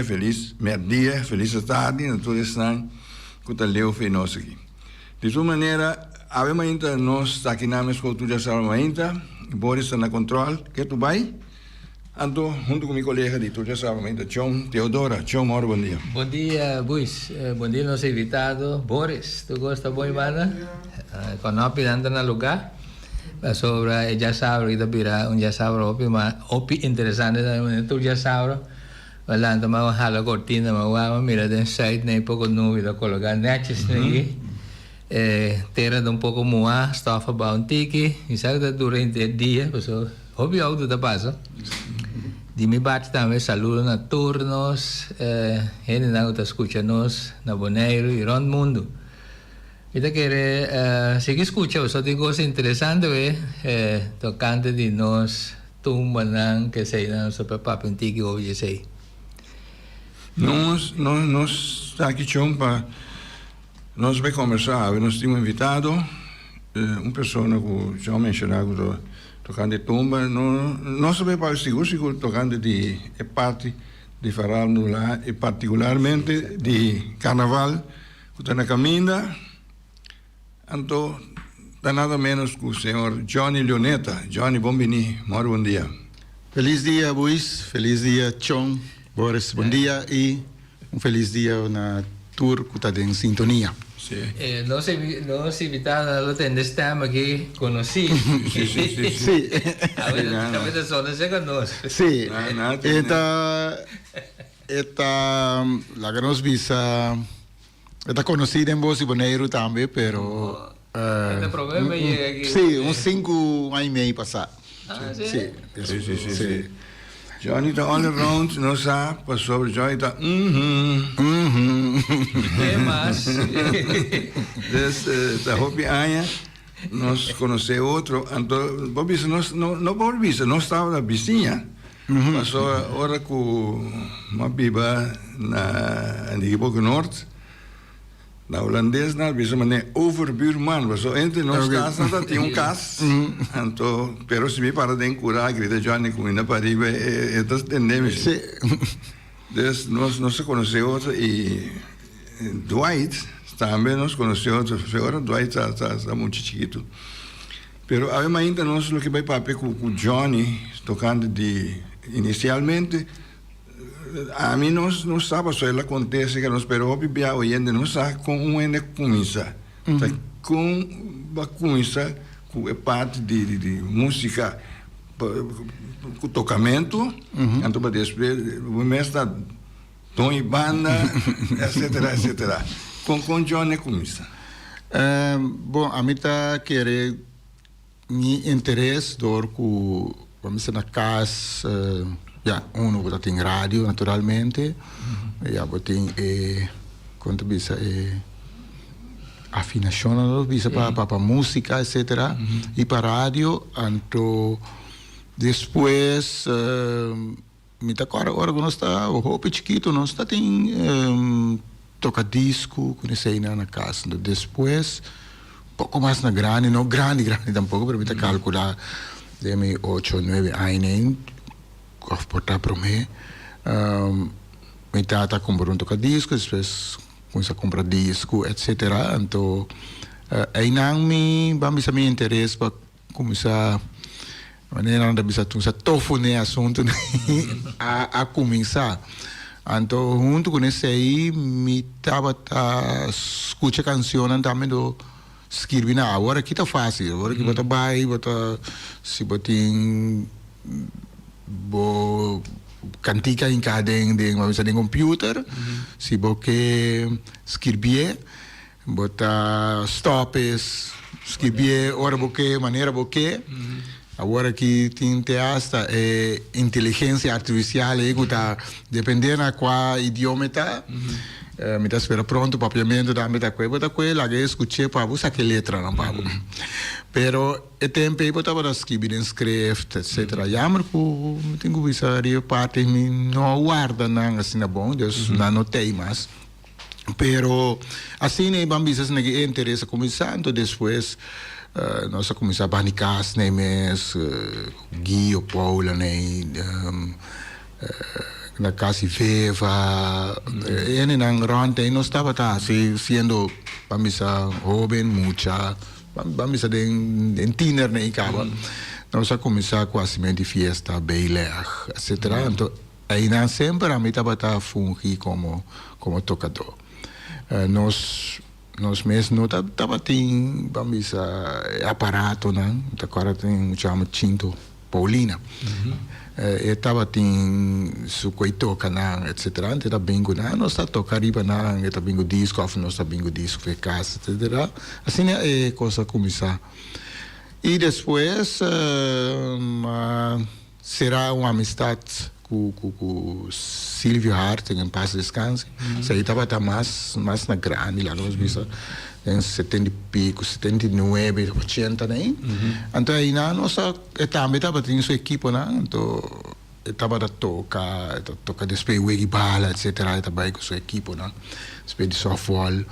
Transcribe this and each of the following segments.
felis mèrdia, felis atardi na tur esnan ku ta leu fe nos aki. Di tur manera, awe mainta nos ta aki na Meskol tur djasabra mainta, Boris ta na kontròl, ke tu bai? Anto, huntu ku mi kolega di tur djasabra mainta, Chon Teodora. Chon, mòrdu bon dia. Bon dia, Buis. Bon dia nos invitado, Boris. Tur kos ta bon, Ivana? Kònòpinan ta na lugá. Pasobra e djasabra aki ta bira un djasabra hopi ma hopi interesante tambe manera tur djasabra mi a lanta mi a hala kortina mi a wak mi a mira den sùit nei poko nubi ta koloká nètjes nei e tera ta un poko muhá stòf a baha un tiki mi sa ku ta dura henter dia pasobra hopi outo ta pasa di mi parti tambe saludo na tur nos hendenan ku ta skucha nos na Boneiru i rònt mundu. Mi ta kere sigui skucha boso tin kos interesante we tokante di nos tumbanan keseinan nos ta por papia un tiki over di esei. Nos nos nos ta aki chon pa nos bai kombersá awe nos tin un invitado un persona ku chon a menshoná ku ta tokante tumba no nos ta bai papia sigur sigur tokante di e parti di farándula i partikularmente di karnaval. Ku ta na kaminda, anto ta nada ménos ku señor Johnny Leoneta. Johnny, bon bini, mòrdu bon dia. Felis dia Buis, felis dia Chon, Boris, bon dia i un felis dia na tur ku ta den sintonia. Sí. Nos nos invitadonan lo tende stèm aki konosí. Sí, sí, sí, sí. Sí. Awe ta sona serka nos. Sí. E ta. E ta, laga nos bisa, e ta konosí den Bos di Boneiru tambe, pero. E ta promé me yega aki. Sí, un sinku aña i mei pasá. Ah, sí? Sí. Sí, sí, sí, sí. Johnny ta all around, nos sa pasobra Johnny ta mhm. Mhm. Ke mas? Dus ta hopi aña nos konosé otro, anto bo bisa nos no no por bisa nos tabata bisiña. Pasobra ora ku mi a biba na Andigiboke Noord, na hulandes nan a bisa manera overbuurman, pasobra entre nos kasnan ta tin un kas, anto pero si mi para den kura a grita Johnny ku mi na pariba e ta tende mi. Dus nos nos a konosé otro i Dwight tambe nos konosé otro, ora Dwight ta ta mucha chikitu. Pero awe mainta nos lo ke bai papia ku ku Johnny tokante di inisialmente ami no no sa pasobra el a konta esei nos pero hopi bia oyente no sa kon un hende a kuminsá ta kon bo a kuminsá ku e parti di di di musika ku tokamentu anto pa despues bo mes ta Don banda, etcetera, etcetera. Kon kon Johnny a kuminsá? Bon, ami ta kere mi interes dor ku bo mester na kas, ya, uno bo ta tin radio naturalmente, ya bo tin e, kon ta bisa e afinashon nan ta bisa pa pa musika etcetera, i pa radio, anto despues. Mi ta kòrda ora ku nos ta hopi chikitu nos ta tin toka disku ku eseinan na kas. Despues poko mas na grandi, no grandi grandi tampoko, pero mi ta kalkulá den mi ocho nuebe aña òf por ta promé mi tata a kumpra un toka disku despues kuminsá kumpra disku etsetera. Anto einan mi ban bisa mi interes pa. Kuminsá, manera nan ta bisa, kuminsá tofu n'e asuntu a a kuminsá. Anto huntu ku esei mi tabata skucha kanshonnan tambe do skirbi nan. Awor aki ta fásil, awor aki bo ta bai bo ta si bo tin bo kantika hinká den den bo bisa den computer, si bo ke skirbié. Bo ta stop e skibié ora bo ke, manera bo ke. Awor aki tin te asta e inteligencia artificial ei ku ta depende na kua idioma e ta. Mi ta spera pronto papiamento tambe ta kue. Bo ta kue laga e skuch'é pa bo saka e letranan pa bo. Pero e tempo ei bo tabata skibi den script etcetera. Jammer ku mi tin ku bisa riba parti mi no a warda nan asina bon, dus nan no t'ei mas. Pero asina e ban bisa esaki e interes a kuminsá, anto despues nos a kuminsá bani kas na e mes, Guio, Paula na e, Na kas di Veva, e hendenan rònt ei nos tabata hasi siendo ban bisa hóben, mucha, ban bisa den den tienernan ei kaba. Nos a kuminsá ku hasimentu di fiesta, beilèg, etsetera. Anto einan semper ami tabata fungi komo komo tokadó. Nos nos mes no tabatin ban bisa e aparatonan, mi ta kòrda tin un mucha hòmber Chinto. Paulina. E tabatin su koe toka nan etcetera. Antes e ta bin ku nan, nos ta toka riba nan, e ta bin ku disko òf nos ta bin ku disko for e kas etcetera. Asina e kos a kuminsá. I despues a sera un amistat ku ku Silvio Harting en pas descanse. Esei tabata mas mas na grandi laga nos bisa den setenta i pico, 79, ochenta nei. Anto einan nos a E tambe tabatin su ekiponan, anto e tabata toka, e ta toka despues e wega bala etcetera, e ta bai ku su ekiponan, despues di softball,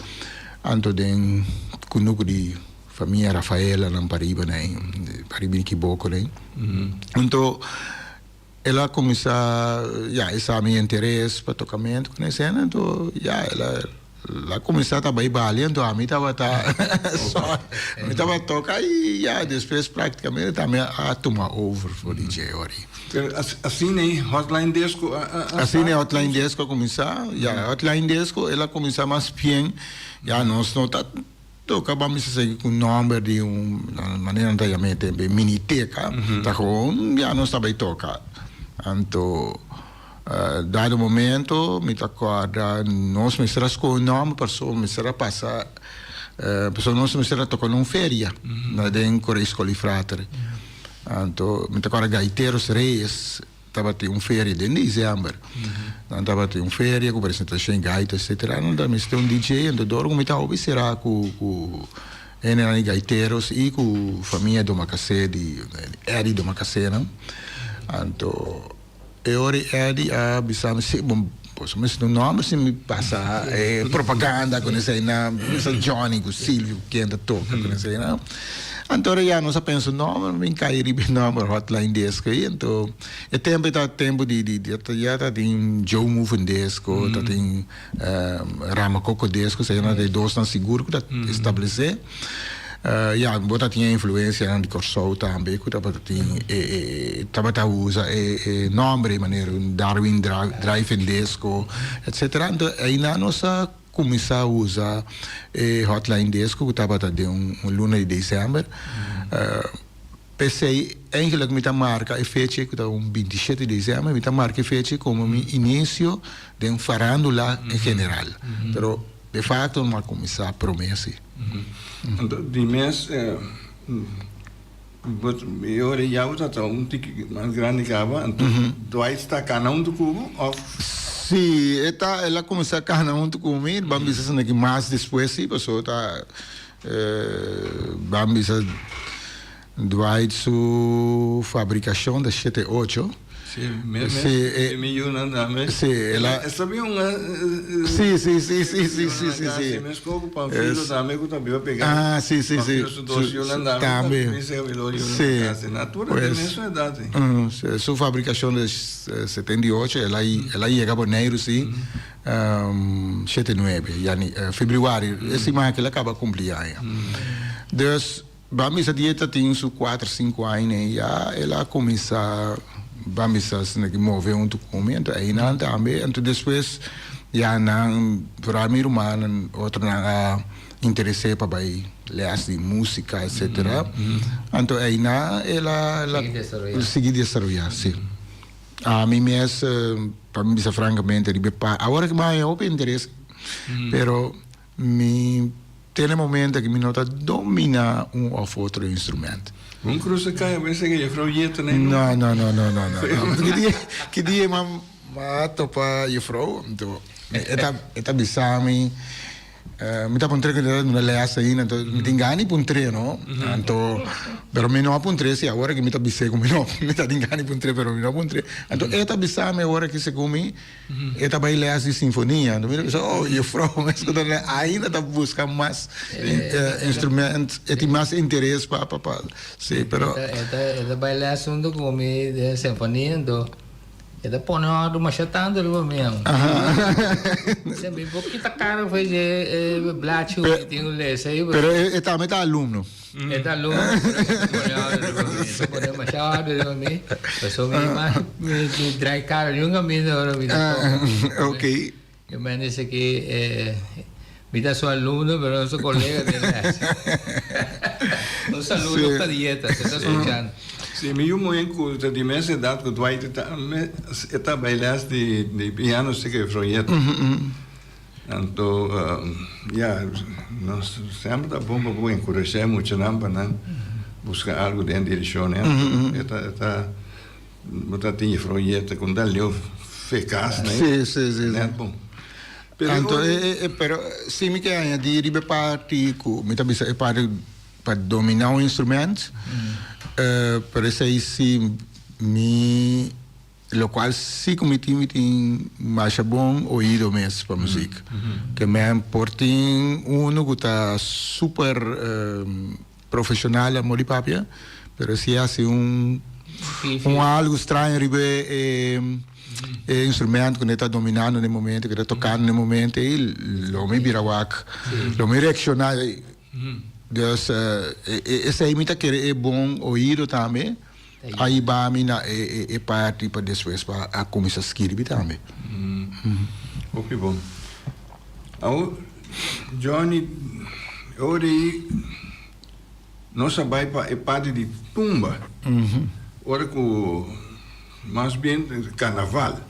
anto den kunuku di famia Rafaela nan pariba nei, pariba di Kiboko nei. Anto el a kuminsá, ya, e sa mi interes pa tokamentu ku esena, anto ya el a El a kuminsá ta bai balia, anto ami tabata sòr. Mi tabata toka i ya despues praktikamente tambe a tuma over for di dje ora ei. Pero asina e Hotline Disco a start? Asina e Hotline Disco a kuminsá, ya Hotline Disco el a kuminsá mas bien, ya nos no ta toka ban bisa esaki ku nòmber di un manera nan ta yama e tempu e miniteka, ta gewoon ya nos ta bai toka. Anto. Dado momento mi ta kòrda nos mester a skohe un nòmber pasobra mester a pasa pasobra nos mester a toka na un feria na den Koreis Skol di Frater. Anto mi ta kòrda Gaiteros Reyes tabatin un feria den desèmber. Nan tabatin un feria ku presentashon di gaita etsetera. Nan ta mester un DJ anto dor ku mi ta hopi será ku ku hendenan di Gaiteros i ku famia Domacassé di Eddy Domacassénan. Anto. E ora ei Eddie a bisa mi, si, bon, boso mester un nòmber si mi pasa e propaganda ku eseinan, bisa Johnny ku Silvio ku ken ta toka ku eseinan. Anto ora ya nos a pensa un nòmber, mi kai riba e nòmber Hotline Disco ei. Anto e tempu ei ta tempu di di ya ta tin Joe Movin Disco, ta tin Rama Coco Disco, eseinan ta e dosnan sigur ku ta establesé. Ya, bo ta tin e influencianan di Kòrsou tambe ku tabata tin e e tabata usa e e nòmber ei manera Darwin Drive-In Disco etcetera. Anto einan nos a kuminsá usa e Hotline Disco ku tabata den un luna di desèmber. P'esei eigenlijk mi ta marka e fecha ku ta un 27 di desèmber, mi ta marka e fecha komo mi inisio den farándula en general. Pero de facto mi a kuminsá promé si. Anto di mes bo e ora ya bo ta ta un tiki mas grandi kaba anto Dwight ta kana huntu ku bo of? Si e ta el a kuminsá kana huntu ku mi ban bisa esaki ki mas despues si pasobra ta ban bisa Dwight su fabrikashon ta shete ocho. Sí, me, me, sí, eh, mi yunan tambe. Sí, el a... Esta bi un... Sí, sí, sí, sí, sí, sí, sí, sí. Mes koku Panfilo tambe ku ta biba pega. Ah, sí, sí, sí. Panfilo su dos yunan tambe. Tambe. Mi se mi dos yunan. Sí. Natura pues, de mesun edad. Mm, su fabrikashon de 78, el a, el a yega Boneiru, sí. 79, yani, februari, e siman aki el a kaba kumpli aña. Dus, Ban bisa di e ta tin su kuater sinku aña ei ya el a kuminsá ban bisa asina ki move huntu ku mi anto einan tambe anto despues ya nan vooral mi rumannan otronan a interes'é pa bai lès di músika etsetera anto einan el a sigui desaroyá si ami mes pa mi bisa frankamente riba e pa awor ki mi haña hopi interes pero Mi tene momento ki mi no ta domina un of otro instrument. Un cruz a cay a bes e juffrouw Jette nee no. No no no no no no. Ki dia ki dia ma ma topa juffrouw anto e ta e ta bisa mi mi ta puntra ku ta duna les ainda anto mi tin gana di puntr'é no anto pero mi no a puntr'é si awor aki mi ta bis'é ku mi no mi ta tin gana di puntr'é pero mi no a puntr'é anto e ta bisa mi awor aki segun mi E ta bai les di sinfonia. Anto mi ta bisa, oh, juffrouw, mes ku ta ainda ta buska mas instrument, e tin mas interes pa, pa, pa, si, pero. E ta bai les hunto ku mi den sinfonia, anto. E ta pone òrdu masha tantu riba mi am. Se mi por kita kara for dje e blachi ku mi tin ku lesa ei. Pero e tambe ta alumno. E ta alumno pero e ta pone òrdu riba mi. E ta pone masha òrdu riba mi. Pasobra mi mas mi drai kara niun kaminda ora mi ta toka. Ok. E men dice ki mi ta su alumno pero no su colega den les. Un saludo pa Dieta, si ta scuchando. Si, mi yu muhé cu ta di mes edad cu Dwight ta e ta bay les di piano si cu Froyeta. Anto ya nos semper ta bon pa bo encourage e muchanan pa nan busca algo den direccion. E ta Bo ta tin juffrouw Jette con ta leu fe cas nee. Sí, sí, sí. Net bon. Pero Anto, e, e, pero si mi ke añadi riba e parti ku mi ta bisa e parti pa domina un instrument, eh, pero esei si mi lokual si ku mi tin mi tin masha bon oido mes pa muzik. Ke men por tin uno ku ta super Profesional amor di papia, pero si haci un un algo straño riba e e instrumento cu ne ta dominando na e momento, cu ta tocando na e momento ey, lo mi bira wak, lo mi reacciona. Dus esey mi ta kere e bon oido tambe a hiba mi na e e parti pa despues pa a cuminsa skirbi tambe. Hopi bon. Awor Johnny ora ei nos a bai pa e parti di tumba ora ku mas bien karnaval.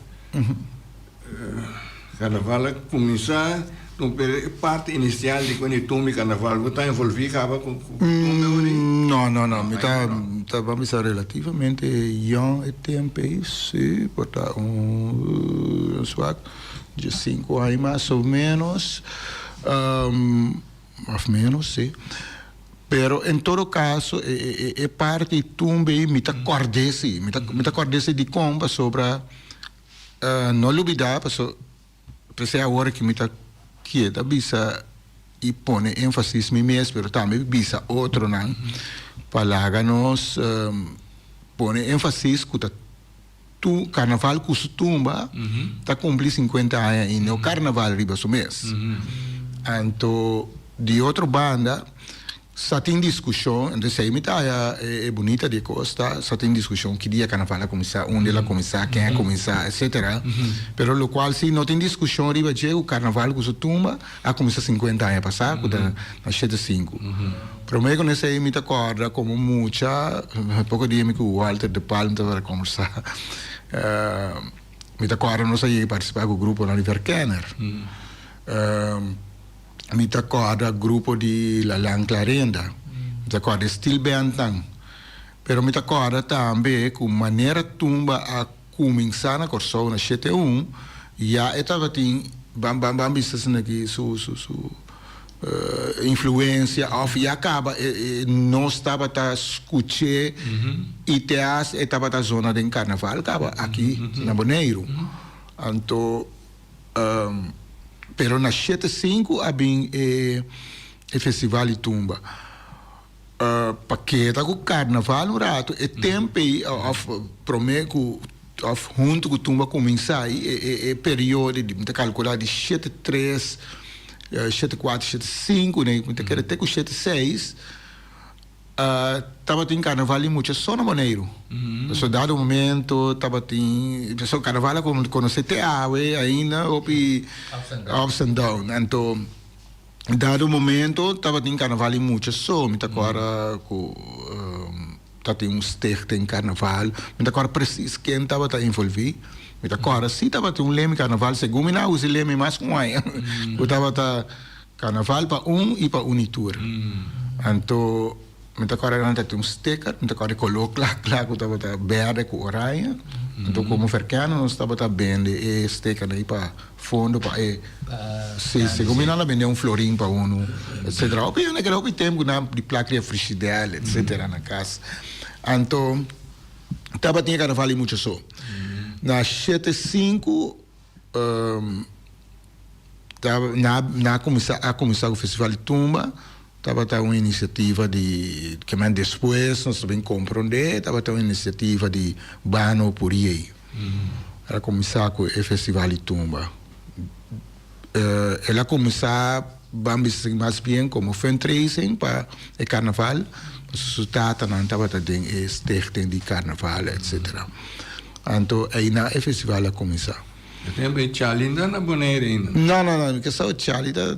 Karnaval a kuminsá pero e parti inisial di kuende tumba i karnaval bo ta envolví kaba ku tumba ora ei? No no no mi ta ta ban bisa relativamente yòn e tempu ei si por ta un swak. Diesinku aña mas o menos, of menos si. Pero en todo caso e parti tumbe ei mi ta kòrd'é si, mi ta mi ta kòrd'é si dikon pasobra no lubidá paso p'esei awor aki mi ta keda bisa i pone énfasis mi mes pero tambe bisa otronan pa laga nos pone énfasis ku ta Tu carnaval cu su tumba ta cumpli 50 aña y no carnaval riba su mes. Anto di otro banda sa tin discusion, entonces ahí mi ta haya e bunita di e cos ta sa tin discusion ki dia carnaval a cuminsa, unda el a cuminsa, ken a cuminsa, etcetera. Pero locual si no tin discusion riba dje cu carnaval cu su tumba a cuminsa 50 aña pasa cu ta na shete sinku. Prome cu esey mi ta corda como mucha, poco dia mi cu Walter de Palm tabata conversa, mi ta corda nos a yega participa cu gruponan di Verkenner. Mi ta corda grupo di Lalan Clarenda, mi ta corda e steel bandnan. Pero mi ta corda tambe cu manera tumba a cuminsa na Corsou na shete un, ya e tabatin ban ban ban bisa asina aki su su su influencia of ya caba e nos tabata scuche y te hasta e tabata zona den carnaval caba aki na Boneiru. Anto pero na shete sinku a bin e festival di tumba. Pa keda ku karnaval un ratu e tempu ei òf promé ku òf huntu ku tumba kuminsá ei e e periodo di mi ta kalkulá di shete tres shete kuater shete sinku nei mi ta kere te ku shete seis tabatin karnaval di mucha so na Boneiru pasobra dado momento tabatin pasobra karnaval a konosé te awe ainda hopi ups and down anto. Dado momento tabatin carnaval di mucha so, mi ta acorda cu tabatin un stichting carnaval, mi ta acorda precies ken tabata envolvi, mi ta acorda si tabatin un lema di carnaval, segun mi na usa e lema mas cu un aña, cu tabata carnaval pa un y pa un y tur. Anto Mi ta kòrda nan ta tin un sticker, mi ta kòrda e koló kla kla ku tabata bèrdè ku oranje. Anto komo verkènde nos tabata bende e stickernan ei pa fondo pa e si segun mi nan a bende un florin pa unu etcetera. Hopi hende keda hopi tempu ku nan di plak riba frishidèl etcetera na kas. Anto tabatin e karnaval di mucha so. Na shete sinku Na na kuminsá a kuminsá ku festival di tumba tabata un inisiativa di kimen despues nos ta bin komprondé tabata un inisiativa di Bano Puriey. El a kuminsá ku e festival di tumba. El a kuminsá ban bisa mas bien komo fundraising pa e karnaval, pasobra su tatanan tabata den e stichting di karnaval etcetera. Anto einan e festival a kuminsá. E tempu ei Charlie no ta na Bonaire ainda? No, no, no, mi ke sa Charlie ta,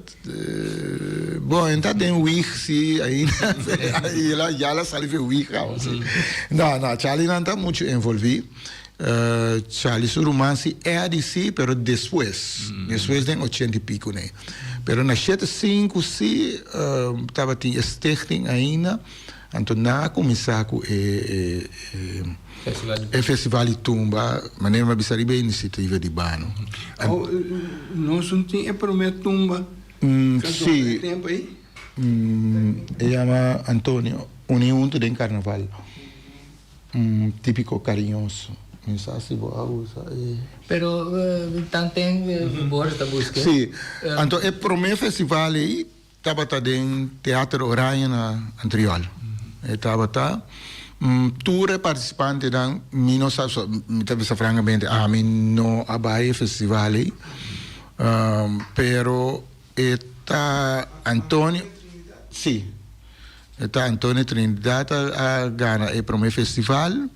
bon, e ta den wig si ainda, ya el a sali for wig awo si. No, no, Charlie nan ta muchu envolví. Charlie su ruman si Eddie si, pero despues, despues den ochenta i pico ne. Pero na shete sinku si tabatin e stichting ainda, anto nan a cuminsa cu e e festival di tumba, manera mi a bisa riba e iniciativa di Bano. Oh, nos no tin e prome tumba Si. e tempo ei? E yama Antonio, Uni Hunto den Carnaval. Un típiko kariñoso. Mi sa si bo a usa e. Pero tanten Boris ta buska. Sí. Anto e promé festival ei tabata den Teater Oranje na Antriol. E tabata. Tur e partisipantenan, mi no sa, mi ta bisa frankamente, ami no a bai e festival ei. Pero e ta Antonio, sí. E ta Antonio Trinidad a gana e prome festival.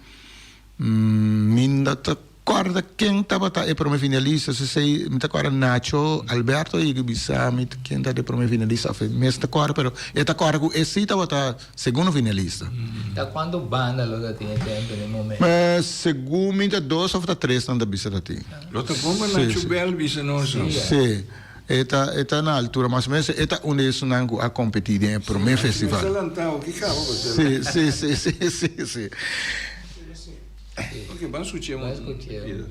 Mi no ta corda ken tabata e prome finalista, si sei mi ta corda Nacho Alberto a yega bisa mi ken ta e prome finalista of e mes ta corda, pero e ta corda cu e si tabata segundo finalista. Ta cuanto banda lo ta tin e tempo den e momento? Segun mi ta dos of ta tres nan ta bisa ta tin. Lo ta bon pa Nacho Bel bisa nos. Si. E ta e ta na altura mas o menos e ta un di esunnan ku a kompetí den e promé festival. Sí, sí, sí, sí, sí, sí. Ok, ban skuch'é un pida.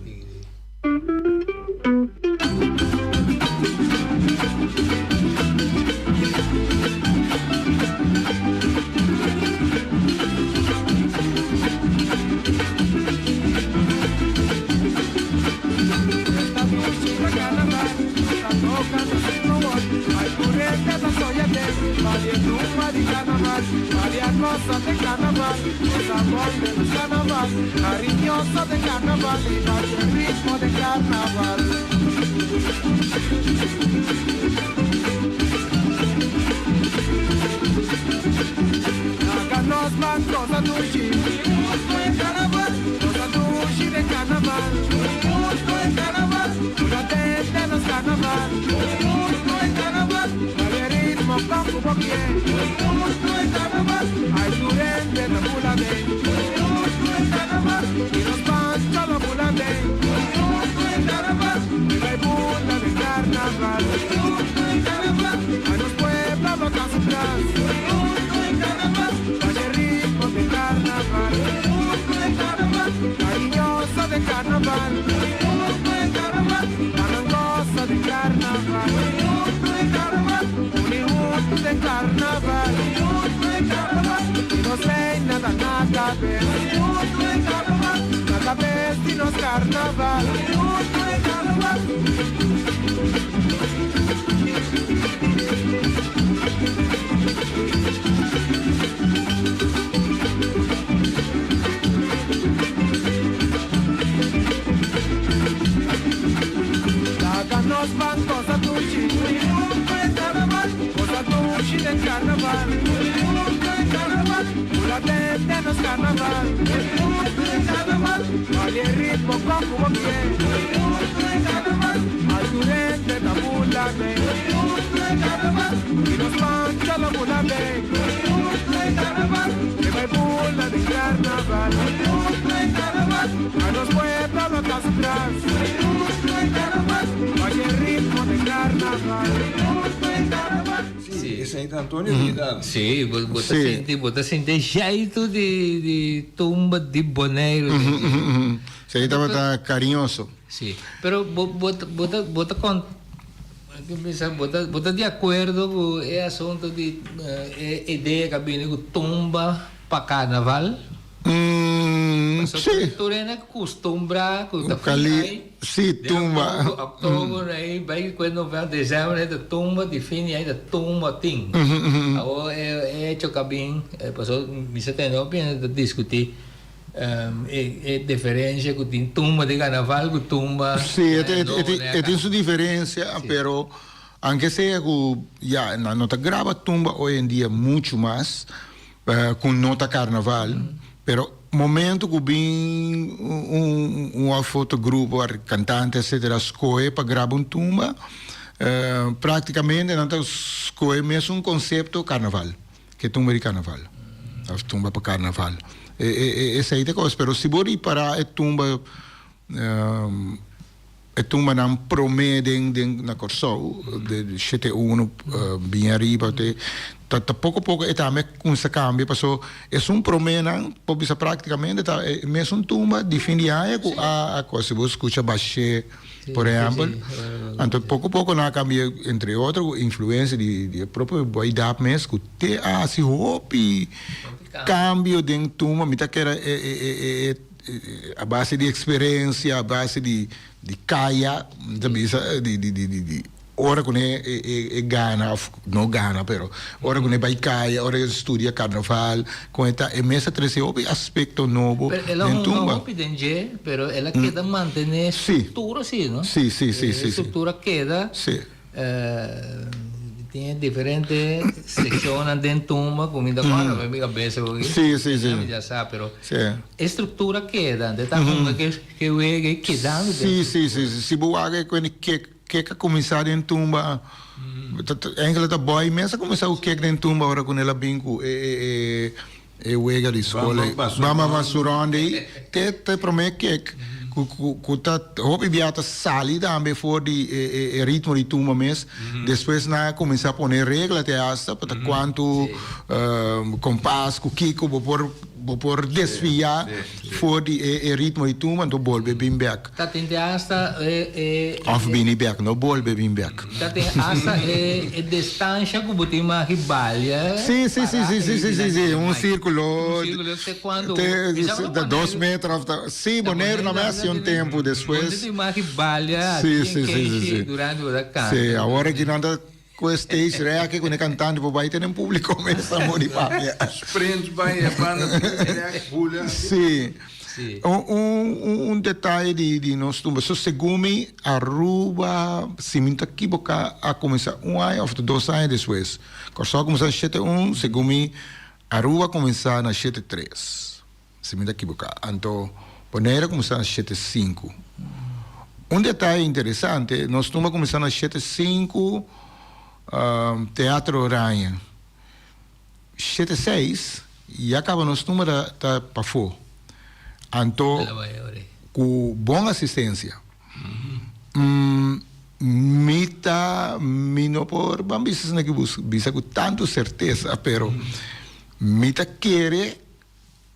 Sí, esei ta Antonio Trinidad. Sí, bo, bo ta sinti, bo ta sinti e jeitu di, di tumba di Boneiru. Esei tabata cariñoso. Sí, pero bo, bo, bo ta, bo ta con, bisa, bo ta, bo ta di acuerdo cu e asunto di e idea cu a bini cu tumba pa carnaval? Sí. Tur hende a custumbra cu ta fin ai. Sí, tumba. De october ai bai cu november, december ai ta tumba, di fin di ai ta tumba tin. Awor e hecho cu a bin, pasobra mi sa tende hopi hende ta discuti. E diferencia cu tin tumba di carnaval cu tumba. Sí, e tin su diferencia, pero aunke sea cu ya nan no ta graba tumba hoy en dia mucho mas cu no ta carnaval, pero momento cu bin un of otro grupo, cantante etcetera scohe pa graba un tumba, practicamente nan ta scohe mesun concepto carnaval. Ke tumba di karnaval of tumba pa karnaval. E e e esei ta kos, pero si bo ripará e tumba e tumbanan promé den den na Kòrsou de shete uno bin ariba te ta ta poko poko e tambe a kuminsá kambia paso esun proménan por bisa praktikamente ta e mesun tumba di fin di aña ku a a kos si bo skucha Bashé. Por ehempel, anto poco poco nan a cambia entre otro cu influencia di e propio Boy Dap mes cu te a haci hopi cambio den tumba. Mi ta kere a base di experiencia, a base di caya, mi ta bisa di ora cu ne e gana of no gana pero ora cu ne bay caya, ora e studia carnaval con e ta e mes a trece hopi aspecto nobo den tumba. Pero el a hunga hopi den dje pero el a keda mantene structura si no? Si si si si. E structura keda tin e diferente seccionnan den tumba cu mi ta acorda mi cabeza hoy Si si si. Mi ya sa pero e structura keda ta hunga ke wega y kedando den Si si si si bo wak e cuende kek. Kek a kuminsá den tumba. Enkele ta bòi mes a kuminsá ku kek den tumba ora ku nel a bin ku e e wega di skol ei. Bam bam su rònde ei. Te te promé kek ku ku ta hopi bia ta sali tambe for di e e ritmo di tumba mes. Despues nan a kuminsá pone regla te asta pa ta kuantu kompas ku kiko bo por Bo por desviá for di e ritmo di tumba, anto bolbe bin bèk. Ta tin te asta e. Òf bini bèk, no bolbe bin bèk. Ta tin asta e distansha ku bo tin maki balia. Sí, sí, sí, sí, sí, sí, sí, sí, un sírkulo. Un sírkulo te kuantu. Te dos meter òf ta. Sí, Boneiru na mes un tempu despues. Bo tin maki balia. Sí, sí, sí, sí, sí. Durante bo ta kanta. Sí, awor aki nan ta. Ku e stage rèk ku e kantante por bai tene un públiko mes ta muri papia. Sprint bai e banda rèk hula. Sí. Un un detaye di di nos tumba. So segun mi Aruba si mi no ta kiboká a kuminsá un aña òf dos aña despues. Kòrsou a kuminsá na shete un, segun mi Aruba a kuminsá na shete tres. Si mi ta kiboká. Anto Bonaire a kuminsá na shete sinku. Un detaye interesante, nos tumba a kuminsá na shete sinku Teatro Oranje. Shete seis ya kaba nos tumba ta ta pafó. Anto ku bon asistensia. Mi ta mi no por ban bisa esaki bisa ku tantu sertesa, pero mi ta kere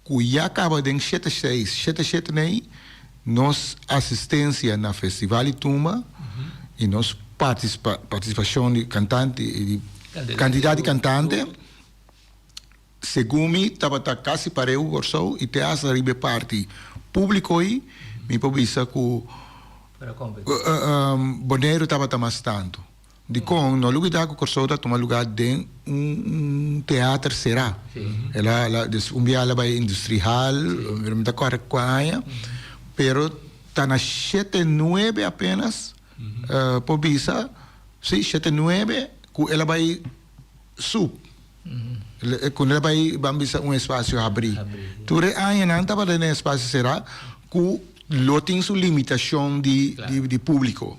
ku ya kaba den shete seis, shete shete nei, nos asistensia na Festival di Tumba i nos partisipashon di kantante i di kantidat di kantante segun mi tabata kasi pareu ku Kòrsou i te asta riba e parti públiko ei mi por bisa ku Boneiru tabata mas tantu. Dikon? No lubidá ku Kòrsou ta tuma lugá den un teater será. El a, el a, des un bia el a bai Industrihal, mi ta kòrda kua aña, pero ta na shete nuebe apenas por bisa, si, shete nuebe ku el a bai sup, ku el a bai ban bisa un espasio habrí. Tur e añanan tabata den e espasio será ku lo tin su limitashon di di públiko.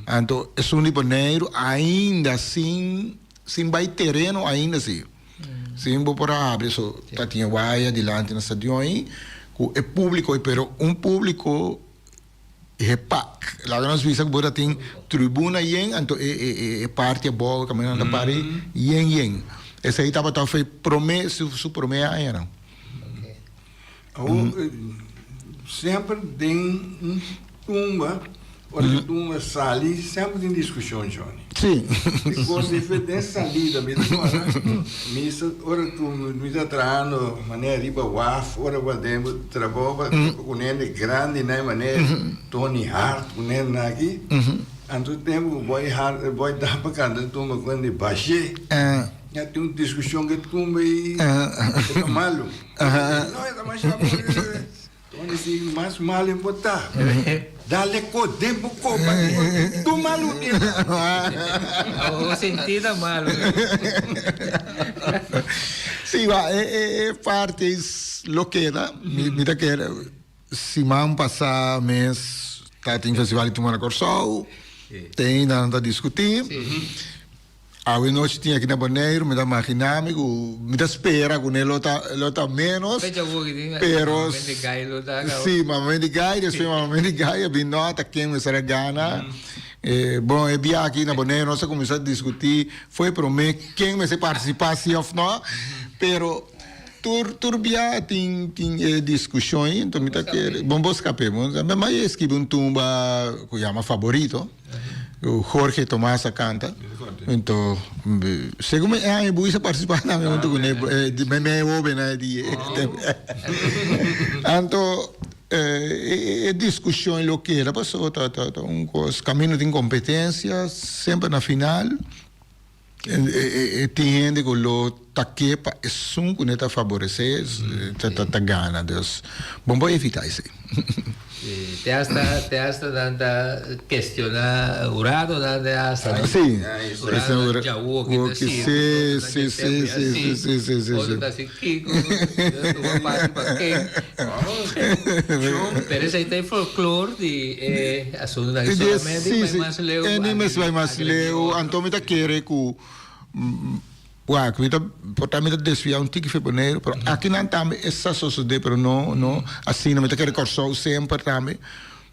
Anto esun di Boneiru ainda sin sin bai tereno ainda si. Sin bo por a habri so ta tin e waya dilanti na stadion ei ku e públiko ei pero un públiko hepak. Laga nos bisa ku bo ta tin tribuna yen anto e e e parti abou kaminda nan ta para ei yen yen. Esei tabata fe promé su su promé añanan. Awor, semper den un tumba, ora e tumba sali, semper tin diskushon, Johnny. Sí. E kos di fe den salida, mi ta kòrda, mi sa, ora ku mi ta trahando manera riba waf, ora bo a den bo trabou pa ku hende grandi nan manera Tony Hart ku hende nan aki, anto tempu ku Boy Hart, Boy Dapper kanta tumba ku hende Bashé. Ya tin un diskushon ku e tumba ei, e ta malu. No, e ta masha bon. Johnny si mas malu bo ta. Dale ko den bo kopa tur malu tin. Bo sinti ta malu. Si ba e e parti lo keda mi ta kere siman pasa mes ta tin festival di tumba na Kòrsou te nan ta diskuti. Awe nochi tin aki na Boneiru, mi ta magina mi ku mi ta spera ku ne lo ta lo ta menos. Pero si mama di gai despues mama di gai a bin nota ken mester a gana. Bon e bia aki na Boneiru nos a kuminsá diskutí fo'i promé ken mester partisipá si òf no. Pero tur tur bia tin tin e diskushon ei enton mi ta kere bon bo skap'é mi a skibi un tumba ku yama Faborito. Jorge Tomas a canta. Ento, segun mi aña Buis a participa tambe hunto cu ne, me me hobennan di Anto, e discusion lo keda pasobra ta ta ta un cos, caminda tin competencia, semper na final. E tin hende ku lo ta ke pa esun ku ne ta faboresé ta gana. Dus bon por evitá esei. Te hasta te hasta nan ta kestioná huradonan te hasta no. Sí. Huradonan djawo ki ta sirbi Sí, sí, sí, sí, sí, sí, sí. Otro ta hasi kiko, tuma parti pa ken. Pero esei ta e folklor di e asuntunan aki. Solamente bai mas leu. E ni mes bai mas leu. Anto mi ta kere ku wak mi ta por ta mi ta desvia un tiki fe Boneiru pero akinan tambe e sa sosode pero no no asina mi ta kere Kòrsou semper tambe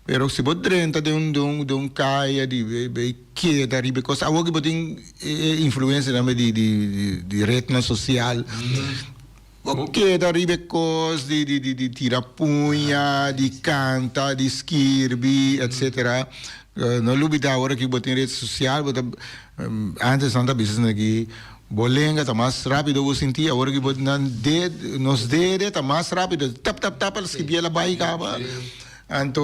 pero si bo drenta den un den un den un kaya di bay keda riba e kos awor ki bo tin e influensia tambe di di di retnan sosial. Bo keda riba e kos di di di tira puña, di kanta, di skirbi, etcetera. No lubida ora ki bo tin red sosial bo ta antes nan ta bisa esaki ki bo lenga ta mas rapido bo sinti awor ki bo nan ded nos dede ta mas rapido tap tap tap al skirbi el a bai kaba. Anto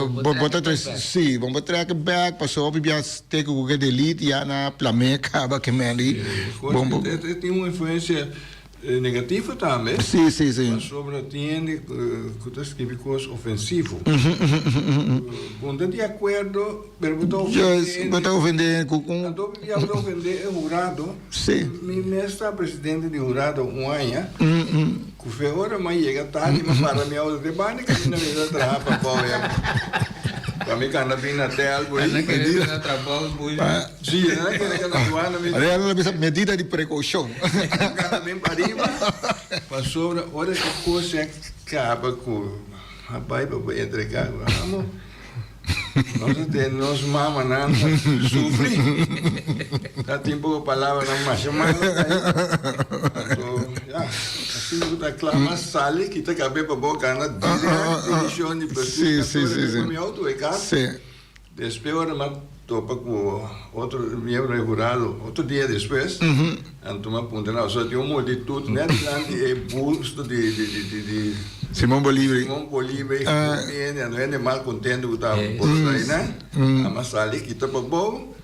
bo bo ta si bo por trek bek pasobra hopi bia te ku ke delete ya na plam'é kaba ke mende bo. E tin un influencia Negativo tambe. Sí, sí, sí. Pasobra tin hende ku ta skibi kos ofensivo. Bo no ta di akuerdo, pero bo ta ofendé hende. Yes, bo ta ofendé hende ku un. Anto ya bo ta ofendé e hurado. Sí. Mi mes ta presidente di hurado un aña. Ku fe ora mi a yega tardi mi a para mi auto te banda kaminda mi ta traha pa bou ya. Pa mi kanda bin na tel bui. Nan kere na trabou bui. Sí, nan a kere kanda duana mi. Real nan a bisa medida di prekoushon. Mi kanda bin pariba pasobra ora e kos a kaba ku a bai pa bo entrega ku amo. Nos a tende nos mamanan ta sufri. Ta tin poko palabranan masha malo ta ei. Anto, ya, asina ku ta kla mas sali kita kabe pa bo gana direct dirishon di Sí, sí, sí, sí. Mi auto e kas. Sí. Despues ora mi a topa ku otro miembro di hurado otro dia despues, anto mi a puntra nan, pasobra tin un multitut net dilanti e busto di di di Simon Bolívar. Simon Bolívar i hopi hende, anto hende mal kontento ku tabata por einan. A sali kita pa bou,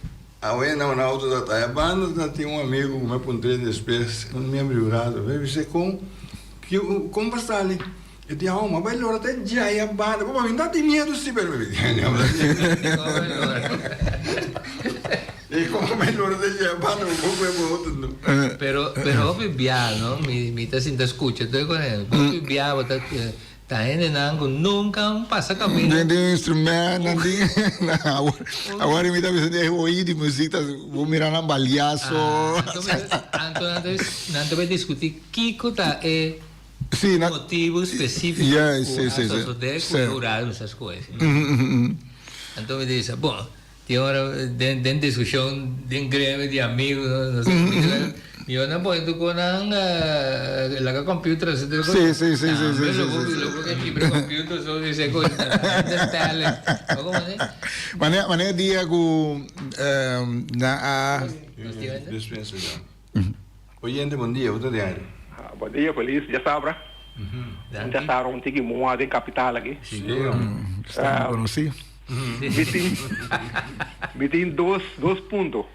awe nan un auto ta taya banda, ta tin un amigu ku mi a puntr'é despues, un miembro di hurado, mi a bis'é kon kon bo sali? E di hou, ma bai lora te djai a banda. Bo mi no tin miedu si, pero mi di, E como bai lora te djai a banda, bo por kue bo otro no. Pero, pero hopi bia, no, mi, mi ta sinta scucha tur con e. Hopi bia bo ta, ta hendenan cu nunca a pasa caminda. Den den instrument, nan tin, awor, awor mi ta bisa di oí di muziek ta, bo mira nan baliaso. Ah, anto, anto nan ta, nan ta bai discuti kico ta e. Sí, na. Motibu spesífiko Juist, ku sí, a sí, sí. sosodé ku Sí. e hurado mester skohe. Anto mi ta bisa, bon, tin ora den den diskushon den gremio di amigu nos ta bisa, mihó nan pone tur kos nan laga computer hasi tur kos. Sí, sí, sí, sí, Tambe sí, lo sí, bo sí, lo sí. bo ke kibra computer so di kos ta talent. Bo komo Manera manera dia ku nan a. Nos tin wende? Dispensa ya. Oyente bon dia, bo ta di aire. Bon dia felis djasabra. Un djasabra un tiki moa den kapital aki. Estamos konosí. Mi tin mi tin dos dos punto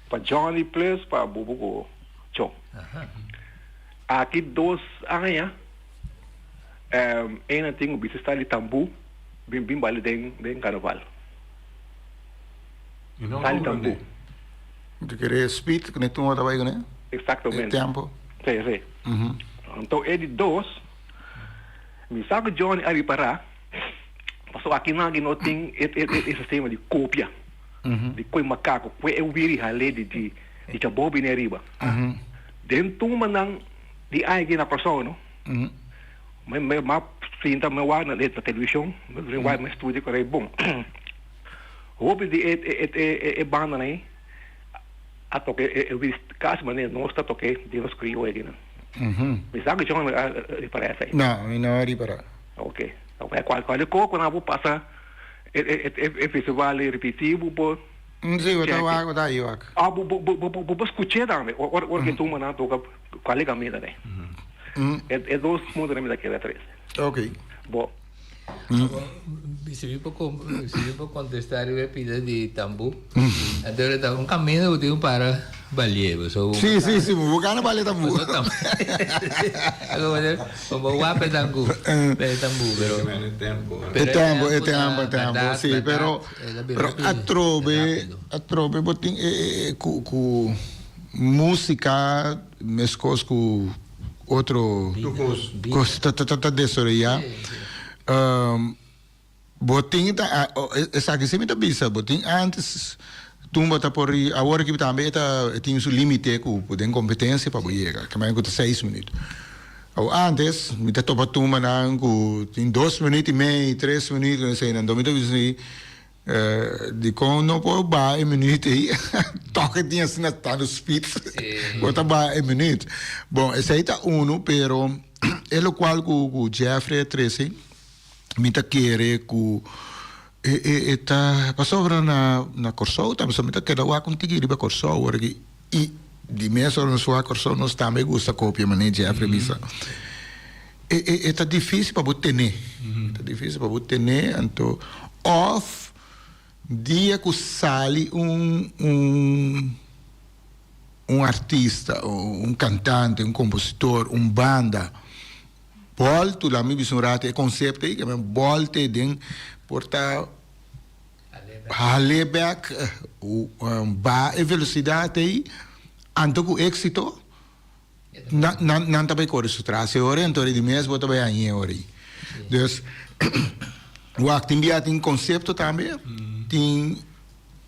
pa Johnny plus pa Bubu ku Chon. Aki dos aña. Einan tin ku bisa style di tambú bin bin baila den den karnaval. Mi no Style di tambú. comprende. Bo kere speed ku ne tumba ta bai kuné? E Exactamente. tempo. Sí, sí. Anto e di dos, mi sa ku Johnny a ripará, pasobra aki nan aki no tin e e e sistema di kopia, di kue makaku, kue e wiri hal'é di di di chabou bini ariba. Den tumbanan di aña aki na Kòrsou no, mi mi m'a sinta mi wak na televishon, mi wak mi studia ku rei bon. Hopi di e e e e bandanan ei a toka e e wiri kasi manera nos ta toka den nos krioyo akinan. Mi sa ku John a ripará esei. No, mi no a ripará. Ok. Kualke kos ku nan por pasa e e e festival ei ripití bo por Si, bo ta wak, bo ta ahi wak. Ah, bo bo bo bo por skuch'é tambe ora ora ku e tumbanan toka kualke kaminda nei. E e dos puntonan mi ta kere trese. Ok. Bo. Si mi por si mi por contesta riba e pida di tambu, anto lo ta un camino ku tin ku para balie bo so. Si si si bo gana balie tambu. Bo wak e tambu e tambu pero. E tempo e tempo e tempo si pero pero atrobe atrobe bo tin e ku ku musica meskos ku. Otro kos ta ta desaroyá. Bo tin ta esaki si mi ta bisa bo tin antes tumba ta por awor aki tambe e ta e tin su limite ku den kompetensia pa bo yega ke manera ku ta seis minüt. Awor antes mi ta topa tumbanan ku tin dos minüt i mei tres minüt eseinan mi ta bisa si Dikon no por baha e minuut ei? Tok e tin asina tantu speed. Bo ta baha e minuut. Bon, esei ta unu, pero e lokual ku ku Jeffrey a trese, mi ta kere ku e e e ta pasobra na na Kòrsou tambe, so mi ta keda wak un tiki riba Kòrsou ora ki i di mes ora nos wak Kòrsou nos tambe gusta kopia manera Jeffrey a bisa. E e e ta dificil pa bo tene. E ta dificil pa bo tene anto of dia cu sali un un un artista un cantante un compositor un banda bolto laat mi bisa un rato e concepto ey bolte den por ta hale bek ba e velocidad ey anto cu exito. Nan nan ta bai kore su tras e ora anto di mes bo ta bai haña e ora ei. Dus wak tin bia tin konsepto tambe tin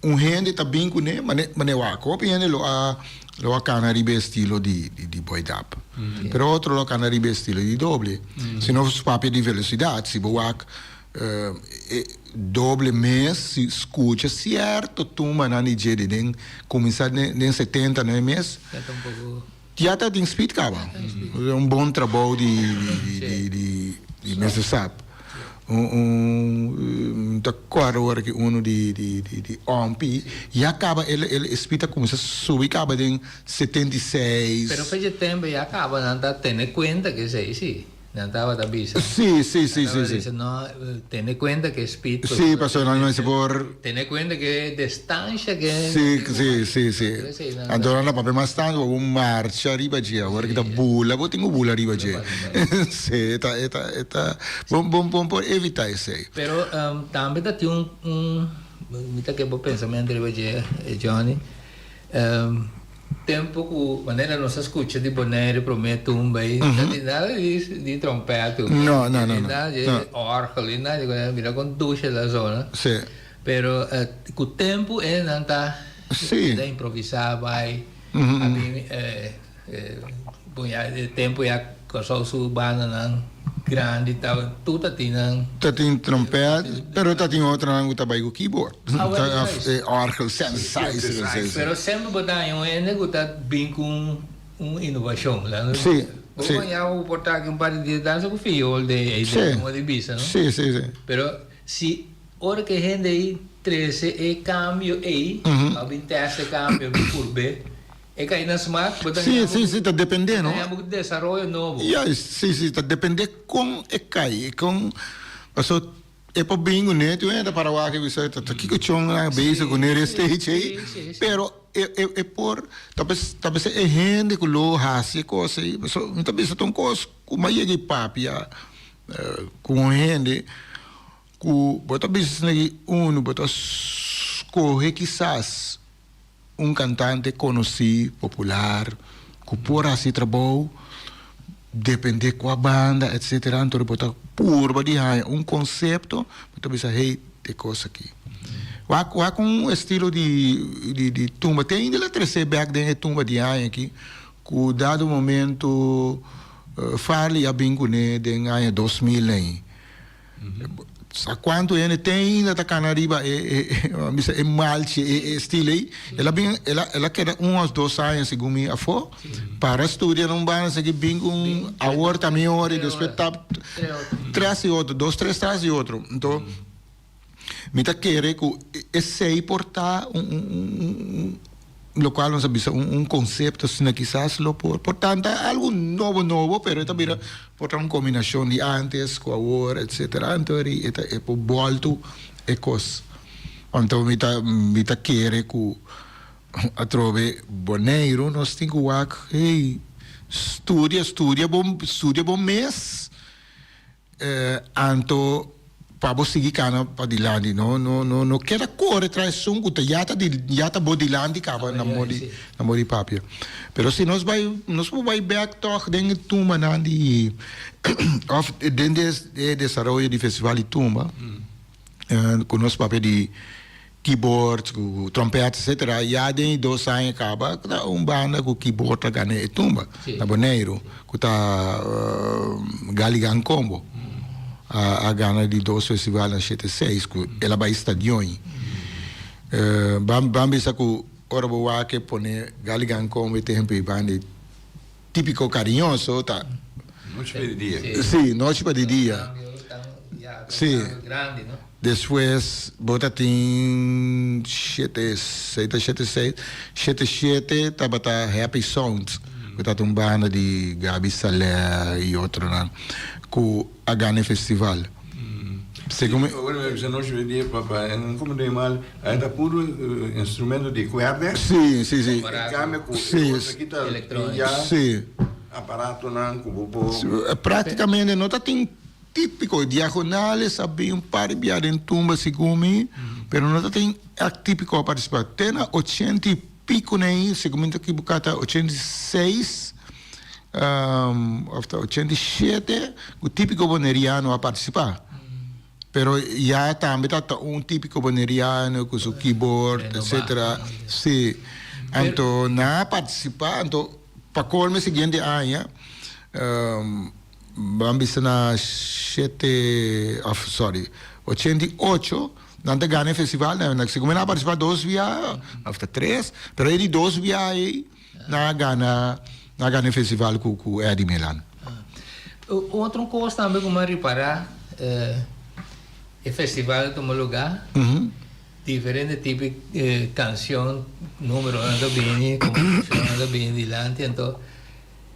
un hende ta bin kuné mane mane wak hopi hende lo a lo a kana riba e estilo di di Boy Dap pero otro lo a kana riba e estilo di Doble si nos papia di velosidat si bo wak e Doble mes si skucha sierto tumbanan di dje di den kuminsá den setentanan e mes ya ta tin speed kaba. Un bon trabou di di di Mister Sap. Un ta kòrda ora ki unu di di di Ompi ya kaba el el speed a kuminsá subi kaba den 76. Pero fecha tempo ya kaba nan ta tene kuenta ke esei si. Nan tabata bisa. Sí, sí, sí, Nan sí, tabata sí. bisa, no, tene cuenta que speed. Sí, pasobra nan mester por. Tene cuenta que distancia que. Sí, sí, sí, sí. Anto nan ta papia mas tantu, bo marcha riba dje, awor ki ta bula, bo tin ku bula riba dje. Sí, e ta, e ta, e ta, bo, bo, bo por evita esei. Pero tambe ta tin un, un, mi ta ke bo pensamentu riba dje, Johnny. Tempo cu manera nos a scucha di Bonaire prome tumba ey, no tin nada di di trompet tu. No, no, no, no. Nada di orgel ni nada di cosa, mira con dushi la zona. Sí. Pero cu tempo e nan ta Sí. ta improvisa bay. A bin bon ya e tempo ya Kòrsou su bandanan grandi ta tur ta tin nan. Ta tin trompet, pero ta tin otronan ku ta bai ku keyboard. Ah, wel, juist. E orgel, synthesizer, sí, sí. Pero semper bo ta haña un hende ku ta bin ku un inovashon. Sí, Bo sí. haña bo por ta aki un par di dia dansa ku fiol de ei Sí. den modo di bisa, no? Sí, sí, sí. Pero si ora ku e hende ei trese e kambio ei, a bin tèst e kambio, a bin purb'é. E kai na smak, bo ta Sí, sí, sí, ta depende, no? Bo ta haña desaroyo nobo. Juist, sí, sí, ta depende kon e kai, kon, paso e por bin ku ne, tur hende ta para wak i bisa ta kiko chon nan bezig ku ne stage ei, pero e e e por, ta bes ta bes e hende ku lo hasi e kos ei, paso mi ta bisa ta un kos ku mi a yega i papia. Ku un hende ku bo ta bisa esaki unu bo ta skohe kisas un kantante konosí, popular, ku por hasi trabou, depende kua banda etsetera, anto bo ta purba di haña un konsepto, bo ta bisa hey e kos aki. Wak wak un estilo di di di tumba te ainda la trese bek den e tumba di aña aki ku dado momento Farley a bin kuné den aña 2000 ei. Sa kuantu hende te ainda ta kana riba e e e bisa e malchi e e estilo ei. El a bin el a el a keda un òf dos aña segun mi afó para studia na un banda esaki bin ku un awor ta mi ora i despues ta tras di otro dos tres tras di otro. Anto Mi ta kere ku esei por ta un un un lokual nos a bisa un un konsepto asina kisas lo por por tanta algu nobo nobo pero e ta bira por ta un kombinashon di antes ku awor etsetera anto e ta e por bòltu e kos anto mi ta mi ta kere ku atrobe Boneiru nos tin ku wak hey studia studia bo studia bo mes. Anto pa bo sigui kana padilanti no no no no keda kore tras esun ku ta ya ta di ya ta bo dilanti kaba na modi na modi papia. Pero si nos bai nos por bai bek tòg den e tumbanan di òf den e desaroyo di festival di tumba ku nos papia di keyboard ku trompet etcetera ya den e dos aña kaba ta un banda ku keyboard ta gana e tumba na Boneiru ku ta Galigan Combo a gana di dos festival na shete seis ku el a bai stadion ban bisa ku ora bo wak e pone Galigan Combo e tempo e banda Típico cariñoso ta. Nochi pa di dia. Sí, nochi pa di dia. Sí. Despues bo ta tin shete, sei ta shete seis, shete shete tabata Happy Sounds, ku tabata un banda di Gaby Saleh i otronan ku a gana e festival. Segun mi. Ora mi a bisa nochi di dia papa e no comprende mal, a ta puro instrumento di cuerda. Si, si, si. En cambio cu e otro aki ta tin ya aparatonan cu bo por. Practicamente no ta tin tipico, diagonales a bin un par di bia den tumba segun mi, pero no ta tin echt tipico a participa. Te na ochenta y pico nei, segun mi no ta ekiboca ta 86. Of ta 87 ku Típiko Boneriano a partisipá. Pero ya tambe ta ta un Típiko Boneriano ku su keyboard, etcetera. Sí. Anto nan a partisipá, anto pa kolmo e siguiente aña ban bisa na shete of sorry 88 nan ta gana e festival. Segun mi nan a partisipá dos bia of ta tres, pero e di dos bia ei. Nan a gana, nan a gana e festival ku ku Eddie Melan. Otro kos tambe ku mi a ripará, e festival a tuma lugá, diferente tipo di kanshon, numeronan ta bini, komposishonnan ta bini dilanti, anto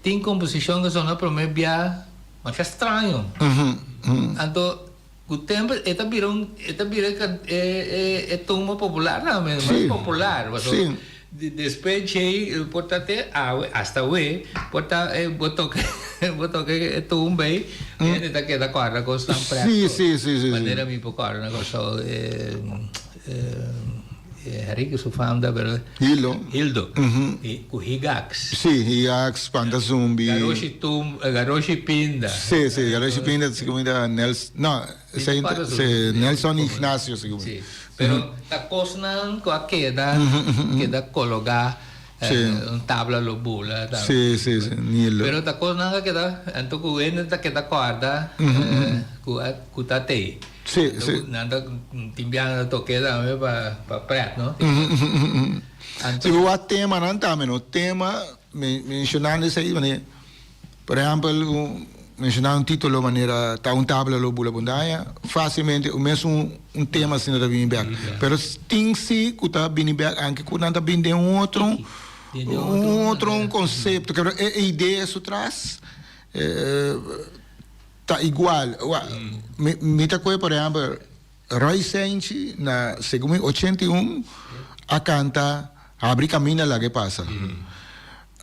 tin komposishon ku sona promé bia masha straño. Anto ku tempu e ta bira un e ta bira e e e tumba popular tambe, mas popular. Pasobra despues djei por ta te awe hasta awe por ta bo toka bo toka e tumba ei hende ta keda kòrda kosnan prèt manera mi por kòrda na Kòrsou e Henrique su fam ta pero Hildo. Hildo ku Higax. Sí, Higax, Panta Zumbi. Garoshi tum, Garoshi Pinda. Sí, sí, Garoshi Pinda si como ta Nels, no, sí, Nelson Ignacio si como. Sí, pero ta cosnan cu a keda, keda cologa un tabla lo bula. Sí, sí, sí, Nilo. Pero ta cosnan cu a keda, anto cu hende ta keda corda cu a, cu ta tey. Sí, sí. Nan ta tin biaha nan ta toke tambe pa pa pret, no? Si bo wak temanan tambe, no? Tema, mencionando esei, manera, por ehempel, menciona un titulo manera Ta un tabla lo bula bundaña, facilmente un mesun un tema asina ta bini bek. Pero tin si cu ta bini bek, anke cu nan ta bini den un otro, un otro un concepto, pero e idea su tras, Ta igual. Mi, mi ta koe, por ehempel, Roy Senchi na segun mi 81 a kanta Habri Kaminda Laga E Pasa.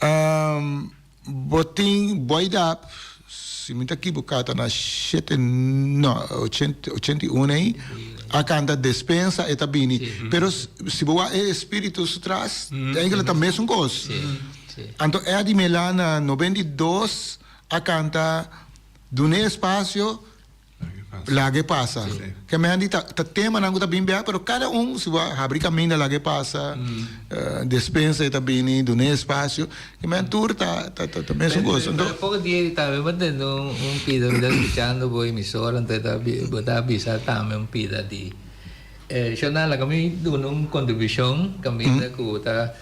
Um, bo tin Boy Dap. si mi ta ekiboká ta na shete no ochenta 81 ei a kanta Despensa e ta bini pero si bo wak e espíritu su tras eigenlijk ta mesun kos anto Eddy Mela na 92 a kanta Dun'é espasio Lag'e pasa. Ke men di ta ta temanan ku ta bin bia, pero kada un si bo a habri kaminda lag'e pasa, despensa e ta bini, dun'é espasio. Ke men tur ta ta ta mesun kos. Pero pero poko dia di tambe bo tende un un pida mi ta skuchando bo emisora anto e ta bo ta bisa tambe un pida di Shonal laga mi duna un kontribushon kaminda ku ta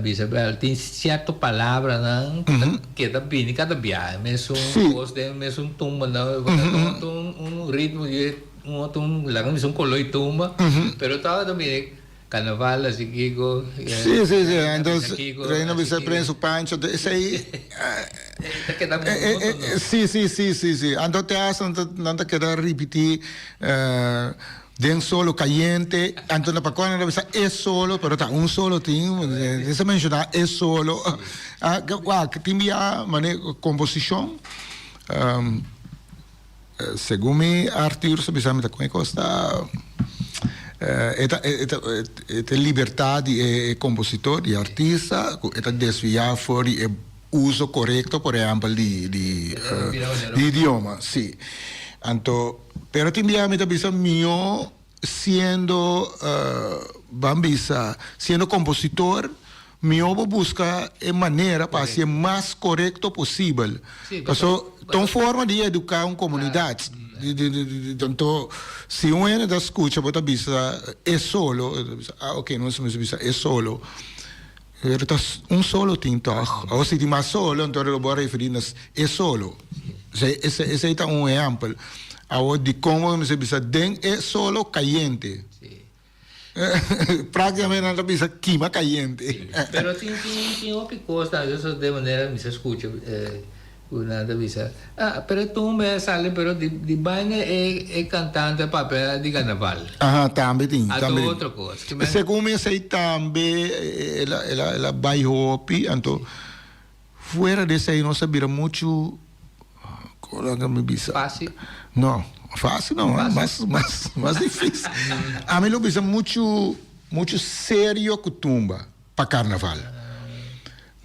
Bisa bel, tin cierto palabranan ku ta keda bini kada biaha, mesun kos den mesun tumba nan, bo ta nota un ritmo di un otro un laga bisa un kolo di tumba, pero tabata bini carnaval asi kiko, Sí, sí, sí, entonces Reina bisa prende su pancho, esei ta keda monótono. Sí, sí, sí, sí, sí, anto te hasta nan ta keda ripiti. Den solo cayente, anto na Pacuana nan ta bisa e solo, pero ta un solo tin, esa menciona e solo. Ah, wak, tin bia mane composicion, segun mi Arthur sa bisa mi ta con e cos ta, e ta e ta e ta libertad di e compositor, di e artista, cu e ta desvia for di e uso corecto, por ehempel di di di idioma, si. Anto. Pero tin bia mi ta bisa mihó siendo ban bisa siendo kompositor mihó bo buska e manera pa hasié mas korekto posibel. Paso ta un forma di eduká un komunidat. Anto si un hende ta skucha bo ta bisa e solo e ta bisa ah oke nos mester bisa e solo. Pero ta un solo tin tòg. Awor si tin mas solo anto lo bo a referí na e solo. Esei ta un ehèmpel. Awor dikon bo mester bisa den e solo kayente? Práktikamente nan ta bisa kima kayente. Pero tin tin hopi kos tambe den manera mi sa skucha. Ku nan ta bisa, Ah, pero e tumba a sali pero di di baina e e kantante a papia di karnaval. Aha, tambe tin, Ato tambe tin. otro kos. Ki men. Segun mi esei tambe el a el a el a bai hopi, anto fuera di esei nos a bira muchu, kon laga mi bisa? Fásil. No, fásil no, mas mas mas difísil. Ami lo bisa muchu muchu serio ku tumba pa karnaval.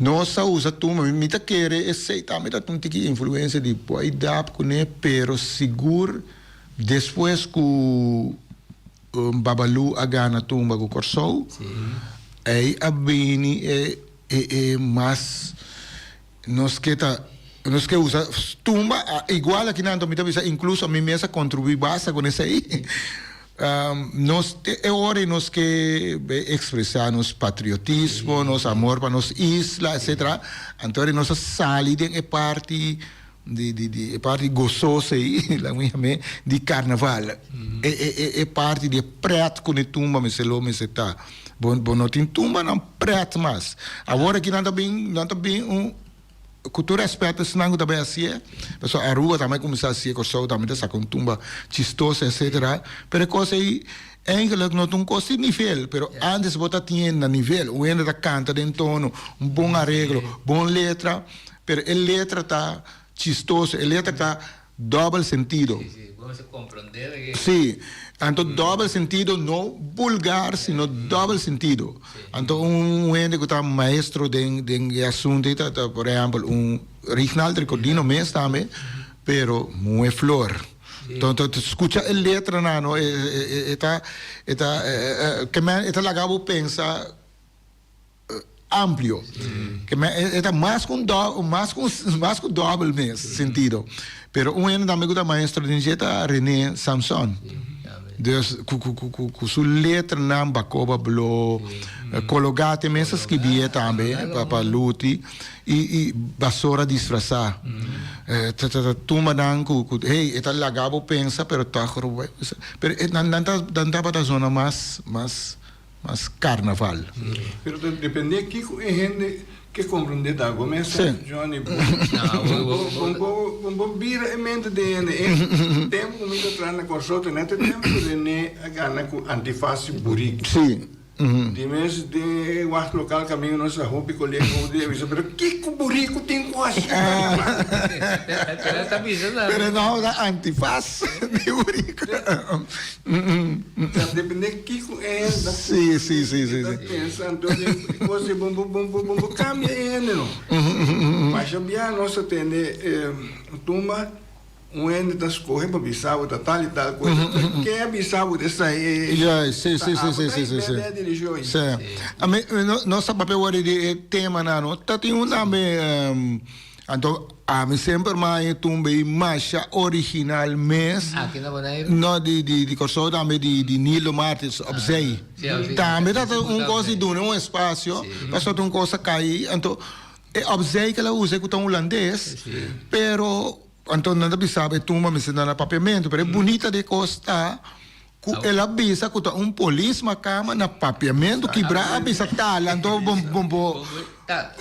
Nos a usa tumba, mi ta kere esey tambe ta un tiki influencia di Boy Dap cune, pero sigur despues cu Babalu a gana tumba cu Corsou, ey a bini e e mas nos ke ta nos ke usa tumba igual akinan mi ta bisa incluso mi mes a contribui basta con esey. Nos te e ora ei nos ke ekspresá nos patriotismo, nos amor pa nos isla, etcetera. Anto nos a sali den e parti di di di e parti gososo ei, laga mi yam'é, di karnaval. E e e parti di e prèt ku ne tumba mester lo mester ta. Bo bo no tin tumbanan prèt mas. Awor aki nan ta bin nan ta bin un. Ku tur rèspèt esnan ku ta bai hasié, pasobra Aruba tambe a kuminsá hasié, Kòrsou tambe ta saka un tumba chistoso etcetera, pero e kos ei eigenlik no ta un kos di nivel, pero ántes bo ta tin na nivel, un hende ta kanta den tono, un bon areglo, bon letra, pero e letra ta chistoso, e letra ta Dòbel sentido. Sí, sí, bo mester komprondé de ke. Sí, anto dòbel sentido no bulgar sino dòbel sentido. Anto un hende ku ta maestro den den e asuntu ei ta ta por ehèmpel un Rignald Ricordino mes tambe pero Muhe Flor. Anto ta skucha e letranan no e ta e ta ke men e ta laga bo pensa. Amplio. Ke men e ta mas ku un do mas ku mas ku dòbel mes sentido. Pero un hende tambe ku ta maestro den dje ta Rene Samson. Dus ku ku ku ku ku su letranan Bakoba Blo, Kologá te mes a skibié tambe pa pa Luti i i Basora Disfrasá. Ta ta ta tumbanan ku ku hey e ta laga bo pensa pero tòg pero nan nan ta nan tabata zona mas mas. Mas carnaval. Pero ta depende kiko e hende ke comprende ta. Bo mes sa Johnny bo bo bo bira e mente den hende. E tempo ku mi ta traha na Kòrsou ta net e tempo ku Rene a gana ku Antifaz Buriki. Sí. Di mes den e wacht local caminda nos a hopi colega un dia bisa pero kico burico tin cu haci Pero ta bisa na. Pero no ta antifaz di burico. Ta depende kico e hende ta Si si si si. Ta pensa anto e cos di bon bon bon bon cambia e hende no. Masha bia nos ta tende tumba. Un hende ta scoge pa bisa bo ta tal y tal cosa. Ken a bisa bo esai? Ja, si, si, si, si, si, si, si. Si. A mi, nos ta papia worde di e temanan, no? Ta tin un tambe, anto ami semper maya tumbe i masha original mes. Aki na Boneiru? No, di, di, di Kòrsou tambe, di, di Nilo Martins, op zee. Tambe ta un kos di duna un espasio, pasobra ta un kos a kai, anto e op zee ke el a usa ku ta hulandes, pero Anto nan ta bisa e tumba mester na papiamentu, pero e bunita di e kos ta ku el a bisa ku ta un polis makama na papiamentu kibra a bisa tal, anto bo bo bo. Ta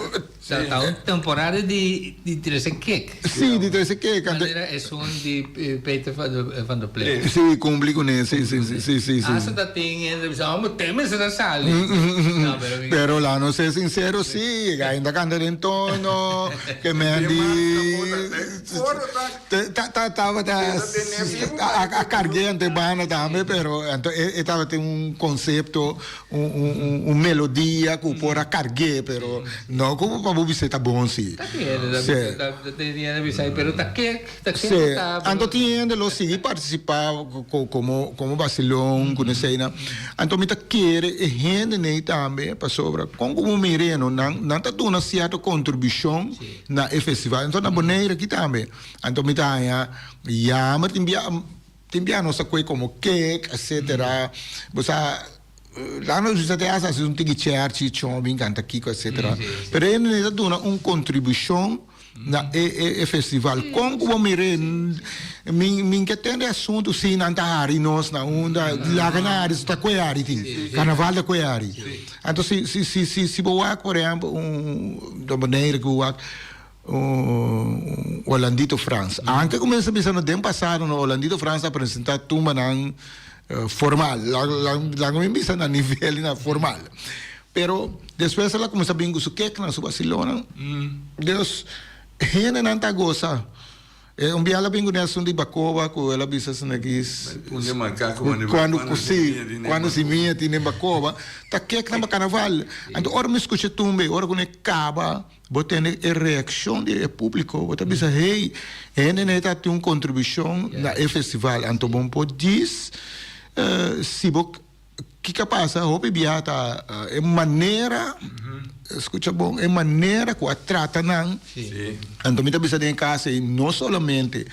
ta un temporada di di trese kek. Si, di trese kek. Manera esun di Peter van der Ploeg. Si, kumpli kuné, si, si, si, si, si. Asta ta tin hende bisa, oh, te mester ta sali. No, pero. Pero la nos ser sincero, si, ainda kanta den tono. Ke men di ta tabata a karg'é ante banda tambe pero anto e tabatin un konsepto un melodia ku por a karg'é pero no ku pa bo bis'é ta bon si. Ta tin hende bisa pero ta ke ta ke Si anto tin hende lo sigui partisipá komo komo basilon ku neseinan anto mi ta kere e hendenei tambe pasobra kon ku bo mir'é no nan nan ta duna sierto kontribushon na e festival anto na Bonaire aki tambe anto mi ta haña yamer tin bia tin bia nos ta koe komo kek etcetera bo sa la nos bisa te hasta hasi un tiki cherchi chon bin kanta kiko etcetera pero e hendenei ta duna un kontribushon Na e e festival. Kon ku bo mir'é? Mi mi ke tende asuntu si nan ta hari nos na unda laga nan hari ta kue hari tin. Karnaval ta kue hari. Anto si si si si si bo wak por ehèmpel un den Bonaire ku bo wak un Orlandito Frans. Anke ku mi a bisa no den pasado no Orlandito Frans a presentá tumbanan formal. Laga mi bisa na nivel na formal. Pero despues el a cuminsa bin cu su keknan, su basilonnan. Dios, hendenan ta gosa. E un bia el a bin cu Nelson di Bacoba cu el a bisa esaki cuando si, cuando simia tin den Bacoba, ta keknan pa carnaval. Anto ora mi scucha tumbe, ora cu ne caba, bo tene e reaccion di e publico, bo ta bisa, hey, hende ta tin un contribucion na e festival. Anto bo por djis si bo. Kiko a pasa? Hopi bia ta e manera, skucha bon, e manera ku a trata nan. Anto mi ta bisa den e kas ei, no solamente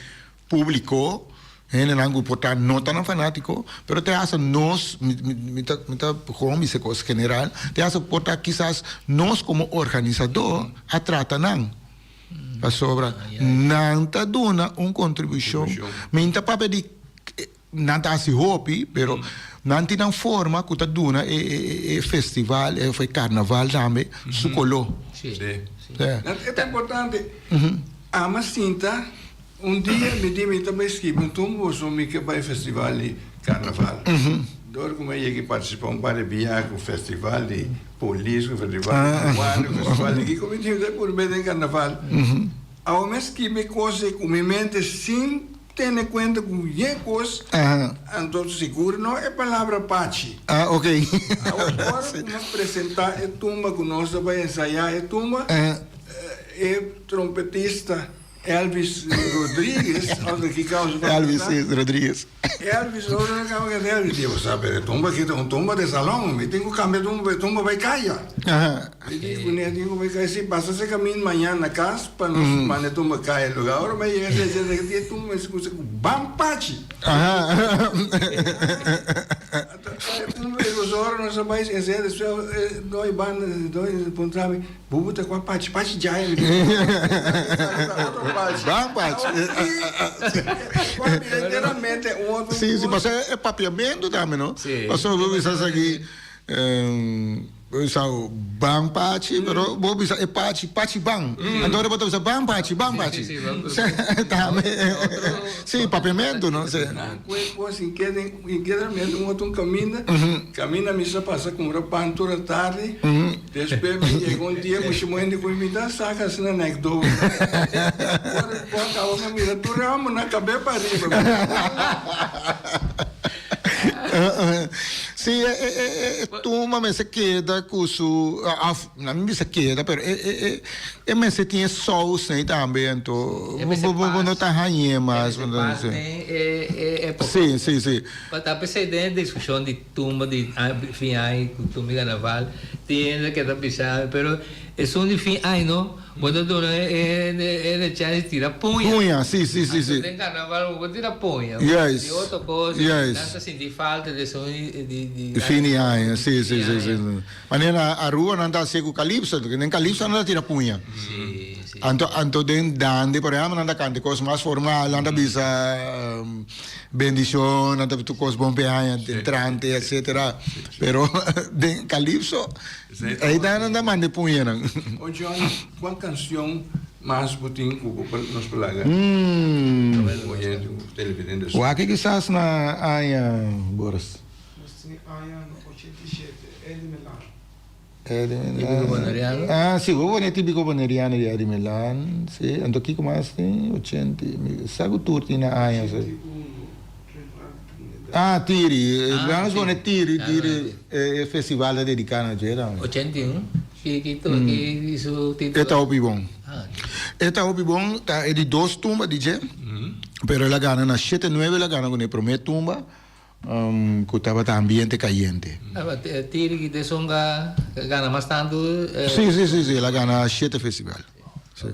públiko, hendenan ku por ta no ta nan fanátiko, pero te hasta nos, mi ta mi ta gewoon bisa e kos general, te hasta por ta kisas nos komo organisadó a trata nan. Pasobra nan ta duna un kontribushon. Mi ta papia di. Nan ta hasi hopi, pero nan tin nan forma ku ta duna e festival of e karnaval tambe su koló. Sí. E ta importante. Ama sinta un dia mi di mi ta bai skibi un tumba boso mi ke bai festival di karnaval. Dor ku mi a yega i partisipá un par di bia ku festival di polis, ku festival di guardia, ku festival di kiko mi di mi ta purba den karnaval. Awe mi a skibi kos ei ku mi mente sin. Tene cuenta cu ye cos, anto sigur no e palabra pachi. Ah, ok. Awor, ora cu nos presenta e tumba cu nos ta bay ensaya e tumba, e trompetista Elvis Rodriguez, of di ki causa pa Elvis, si, Rodriguez. Elvis, ora nos caba canta Elvis, di, bo sa, pero e tumba aki ta un tumba de salon, mi tin cu cambia tumba, e tumba bay caya. Mi di ku ne tin ku bai kai si pasa se kamin mañan na kas pa nos manda e tumba kai e lugar. Ora mi a yega se dje di e tumba mi skucha ku ban pachi. E tumba e nos ora nos a bai ensaya despues doi banda doi puntra mi bubu ta kua pachi pachi djaya mi di otro pachi. Ban pachi. Literalmente un otro. Si si pasobra e papiamentu tambe no. Pasobra bo bisa esaki. Sa ban pachi, pero bo bisa e pachi, pachi ban. Anto ora bo ta bisa ban pachi, ban pachi. Tambe. Sí, papiamentu, no? Sí. Nan kue kos in keda in keda mes un otro kaminda, kaminda mi sa pasa kumpra pan tur atardi, despues mi yega un dia ku shimo hende ku mi ta saka asina nek dood. Ora ku a kaba mi a mira tur ramo nan kabe pa ariba. Sí, e e e e tumba mester keda ku su òf no mi bisa keda pero e e e e mester tin e sous ei tambe anto E mester bo bo no pas ta hañ'é e mas mester pas den e e époka. Sí sí sí. Pa ta p'esei den e diskushon di tumba di fin aña ku tumba di karnaval tin hende ke ta bisa mi pero esun di fin aña no. Bo ta duna e hende e chance di tira puña. Puña, si, si, si, si. Anto den carnaval bo por tira puña. Juist. Di otro cos, Juist. nan ta sinti falta di esun di, di. Fin di aña, si, si, si, si. Manera na Aruba nan ta hacié cu calypso, den calypso nan ta tira puña. Si, si. Anto, anto den dande, por ehempel, nan ta canta cos mas formal, nan ta bisa bendicion, nan ta bisa tur cos bon p'e aña entrante, etcetera. Pero den calypso. Ei ta nan ta manda e puñanan. O John, kua kanshon mas bo tin ku bo por nos por laga oyente ku televidente sa? Wak kisas na aña, Boris? Nos tin aña no 87, Eddie Melan. Eddie Melan. Típico boneriano? Ah, si, bo pone típico boneriano di Eddie Melan, si. Anto kiko mas tin? Ochenta i, sa ku tur tin na aña. 81. Ah, Tiri. Ah, nos pone Tiri, Tiri, e festival ta dedica na dje tambe. 81? Ki, ki, ki su titulo? E ta hopi bon. E ta hopi bon, ta e di dos tumba di dje, pero el a gana na shete nuebe el a gana con e prome tumba, cu tabata Ambiente Cayente. Tiri ki ta esun ka gana mas tantu? Si, si, si, si, el a gana shete festival. Si.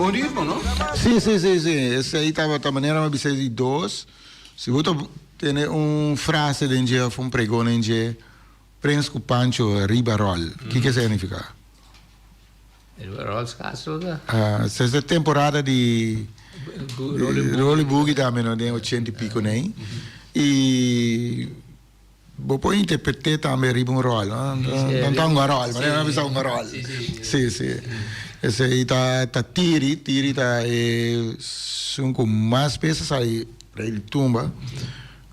bon ritmo, no? Si, si, si, si. Esei tabata manera mi a bisa di dos. Si bo ta tene un frase den dje of un pregon den dje, Prins ku Pancho riba ròl. Kiko esei a nifiká? Riba ròl skaso ta. Ah, es e temporada di Rolly Boogie tambe no, den ochenta i piko nei. I bo por interpreté tambe riba un ròl, no? No ta un ròl, manera nan bisa un ròl. Si, si. Esei ta ta Tiri, Tiri ta esun ku mas bes a sali rei di tumba.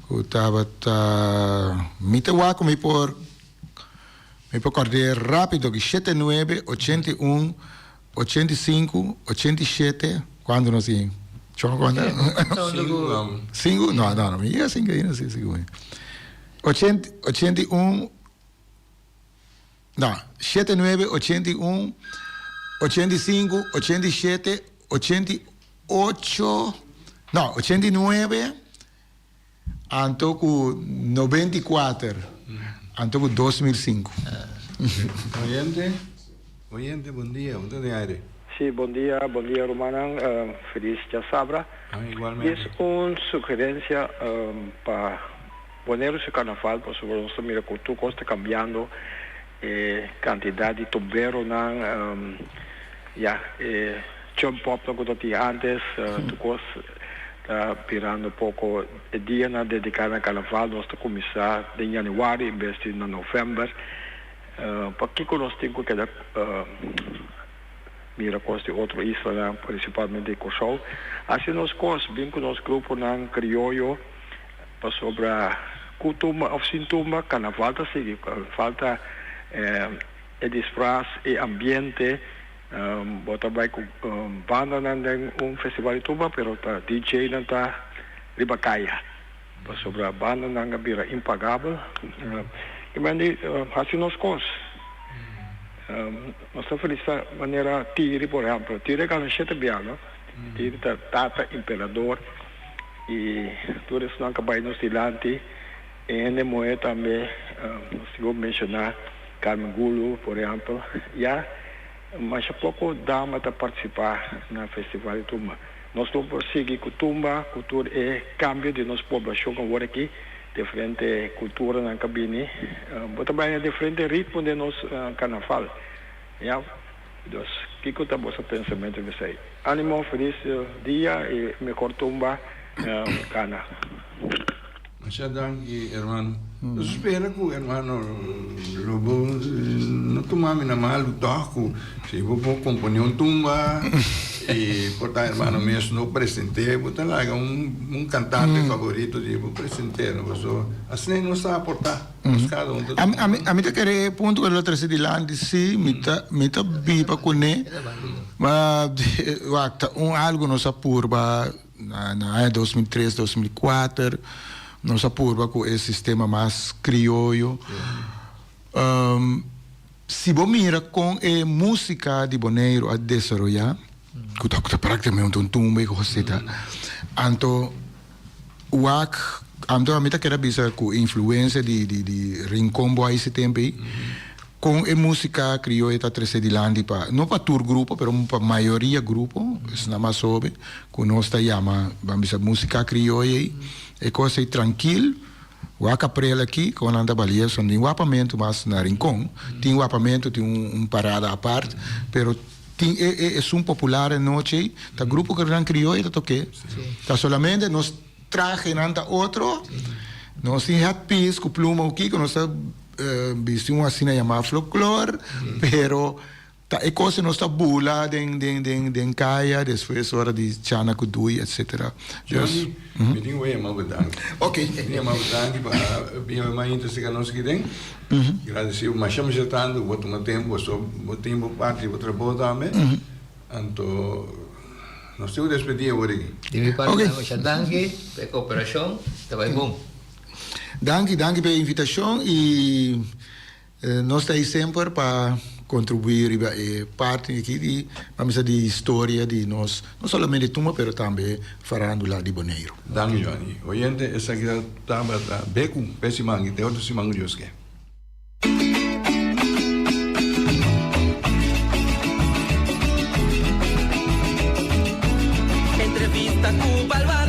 Ku tabata mi ta wak ku mi por mi por kòrd'é rápido ki shete nuebe 81 85 87 kuantu nos tin? Chon konta? Sinku? No no no mi yega sinku ainda si sinku ochenta 81 no shete nuebe 81 85 87 88 no 89 Anto ku 94, anto ku 2005. Oyente, oyente bon dia, bo ta den aire. Sí, bon dia, bon dia rumannan, felis djasabra. Ah, igualmente. Dis un sugerencia pa Boneiru su carnaval, pasobra nos ta mira cu tur cos ta cambiando, e cantidad di tumberonan, ya, e jump upnan cu ta tin antes, tur cos Ta birando poko e dianan dediká na karnaval. Nos ta kuminsá den yanüari en bes di na novèmber. Pakiko nos tin ku keda mira kos di otro islanan, prinsipalmente di Kòrsou? Hasi nos kos, bin ku nos gruponan krioyo, pasobra ku tumba òf sin tumba, karnaval ta sigui. Karnaval ta e disfras, e ambiente. Bo ta bai ku bandanan den un festival di tumba pero ta DJ nan ta riba kaya pasobra bandanan a bira impagabel. I men di hasi nos kos. Nos ta felisita manera Tiri por ehempel. Tiri a gana shete bia no. Tiri ta tata imperador i tur esnan ka bai nos dilanti. E hende muhé tambe, nos tin ku menshoná Carmen Gulu, por ehèmpel. Ya masha poko dama ta partisipá na Festival di Tumba. Nos lo por sigui ku tumba, ku tur e kambio di nos poblashon awor aki, diferente kulturanan ka bini. Bo ta bai na diferente ritmo den nos karnaval. Ya, dus kiko ta boso pensamentu riba esei? Animo, felis dia i mehor tumba gana. Masha danki hermano. Nos spera ku hermano lo bo no tuma mi na malu tòg ku si bo por komponé un tumba i por ta hermano mes no present'é bo ta laga un un kantante favorito di bo present'é no pasobra asina nos ta aportá nos kada un ta Ami ami ta kere e punto ku lo trese dilanti si mi ta mi ta biba kuné ma wak ta un algu nos a purba. Na aña 2003, 2004 nos a purba ku e sistema mas krioyo. Si bo mira kon e músika di Boneiru a desaroyá, ku ta práktikamente un tumba i kosita, anto wak, anto ami ta kere bisa ku influensia di di Rincon Boys e tempu ei, Kon e músika krioyo ta trese dilanti pa, no pa tur grupo, pero pa mayoria grupo, esnan mas hoben, ku nos ta yama, ban bisa músika krioyo ei, e kos ei trankil, wak aprel aki, kon nan ta balia so tin wapamentu mas na Rincon, tin wapamentu, tin un parada apart, pero tin e e esun popular e nochi ei, ta grupo nan krioyo ta tok'é, ta solamente nos trahenan ta otro, nos tin headpiece ku pluma ku kiko, nos ta. Bisti un asina yamá folklor, pero ta e kos nos ta bula den den den den kaya despues ora di chana ku dui etcetera. Johnny, mi tin ku yama bo danki. Ok. Mi tin yama bo danki pa bin awe mainta seka nos aki den. Gradesi bo masha masha tantu ku bo tuma tempu paso bo tin bo parti di bo trabou tambe. Anto nos tin ku despedí awor aki. Di mi parti masha danki pa e koperashon, ta bai bon. Danki, danki pa e invitashon i nos ta ei semper pa kontribuí riba e parti aki di, ban bisa di historia di nos, no solamente Tumba pero tambe farándula di Boneiru. Danki Johnny. Oyente, esaki ta tabata Beku p'e siman aki. Te otro siman ku Dios ke. ku baluarte.